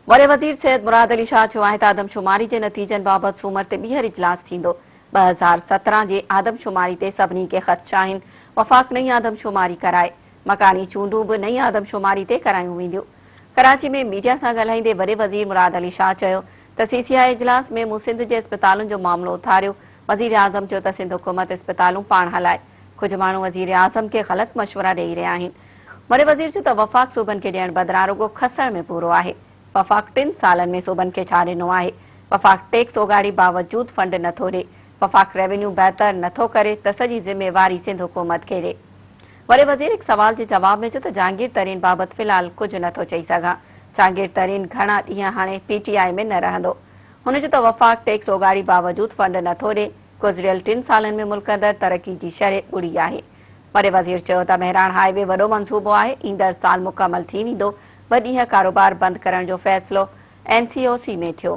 وڏي وزير سيد مراد علي شاهه چيو آهي ته آدمشماري جي نتيجن بابت سومر تي ٻيهر اجلاس ٿيندو، 2017 جي آدمشماري تي سڀني کي خدشا آهن، وفاق نئين آدمشماري ڪرائي، مڪاني چونڊون به نئين آدمشماري تي ڪرايون وينديون. ڪراچي ۾ ميڊيا سان ڳالهائيندي وڏي وزير مراد علي شاهه چيو ته سي سي آء اجلاس ۾ مون سنڌ جي اسپتالن جو معاملو اٿاريو، وزيراعظم چيو ته سنڌ حڪومت اسپتالون پاڻ هلائي، ڪجهه ماڻهو وزيراعظم کي غلط مشورا ڏئي رهيا آهن. وڏي وزير چيو ته وفاق صوبن کي ڏيڻ بدران رڳو کسڻ ۾ پورو آهي، وفاق ٽن سالن ۾ صوبن کي ڇا ڏنو آهي، وفاق ٽيڪس اوڳاڙي باوجود فنڊ نٿو ڏي، وفاق ريونيو بهتر نٿو ڪري ته سڄي ذميواري سنڌ حڪومت کي ڏي. وڏي وزير هڪ سوال جي جواب ۾ چيو ته جهانگير ترين بابت في الحال ڪجهه نٿو چئي سگهان، جهانگير ترين گهڻا ڏينهن هاڻي پي ٽي آء ۾ نه رهندو. هن چيو ته وفاق ٽيڪس اوڳاڙي باوجود فنڊ نٿو ڏي، گذريل ٽن سالن ۾ ملڪ اندر ترقي جي شرح ٻڙي آهي. وڏي وزير چيو ته مهراڻ هاء وي وڏو منصوبو آهي، ايندڙ سال مڪمل ٿي ويندو، ٻه ڏينهن ڪاروبار بند ڪرڻ جو فيصلو اين سي او سي ۾ ٿيو.